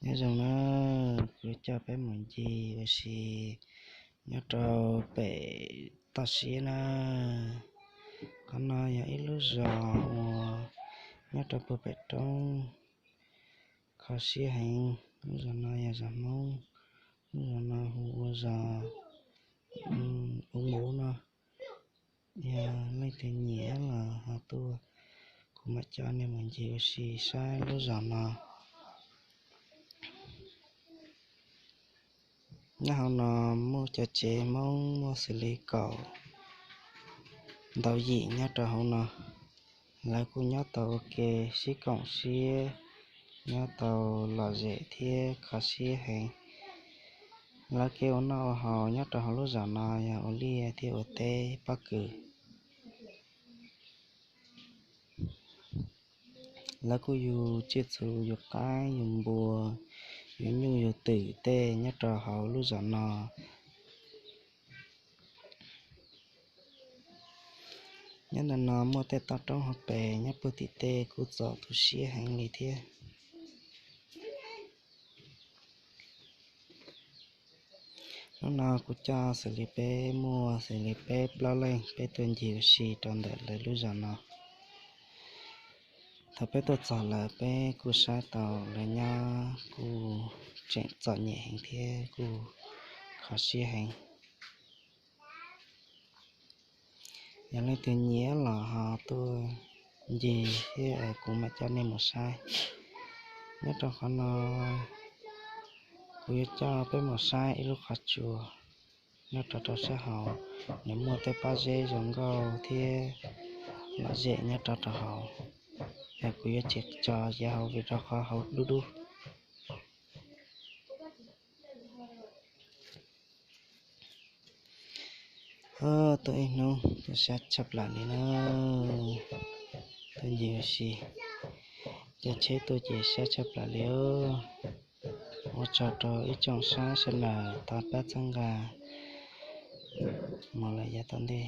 Nyob zoo na, kuv coj peb mus ncig ua si nyob rau pem toj siab na. Qhov no yog ib lub zos uas nyob rau puag pem roob, kho siab heev. Lub zos no yog zos Hmoob, lub zos no hu ua zos Ub Muv no. Yog leej twg nyiam los ho tuaj, kuv mam coj nej mus ncig ua si saib lub zos no. Nyob hauv no muaj cov tsev Hmoob muaj xws li kaum ntau yim nyob rau hauv no. Lawv kuj nyob tau ua ke, sib koom siab, nyob tau lom zem thiab kho siab heev. Lawv kev ua noj ua haus nyob rau hauv lub zos no yog ua liaj thiab ua teb pob kws. Lawv kuj yug tsiaj txhu, yug qaib yug npua, yug nyuj yug twm tej nyob rau hauv lub zos no. Nyob ntawm no muaj tej toj roob hauv pes nyob puag tim tej kuj txaus tu siab heev li thiab. Hnub no kuv coj xws li peb muaj xws li peb plaub leej peb tuaj ncig ua si rau ntawm lawv lub zos no. Thaum peb tuaj txog lawm peb kuj saib tau lawv nyob kuj tseem txom nyem heev thiab kuj kho siab heev. Yog leej twg nyiam los ho tuaj ncig thiab kuv mam coj nej mus saib. Nyob rau qhov no kuv yuav coj peb mus saib ib lub qhov tsua nyob rau rau sab hauv, nws muaj tej pob zeb zoo nkauj thiab lom zem nyob rau rau hauv. Yog kuv yuav tsis tso yav hauv vim rau qhov hauv dub dub. Tuaj ib hnub tuaj sab tshaj plaws li na, tuaj ncig ua si, caij tsheb tuaj ces sab tshaj plaws li. Ua tsaug rau ib tsoom saib sawv daws tau pab txhawb nqa, mus lawm yav tom ntej.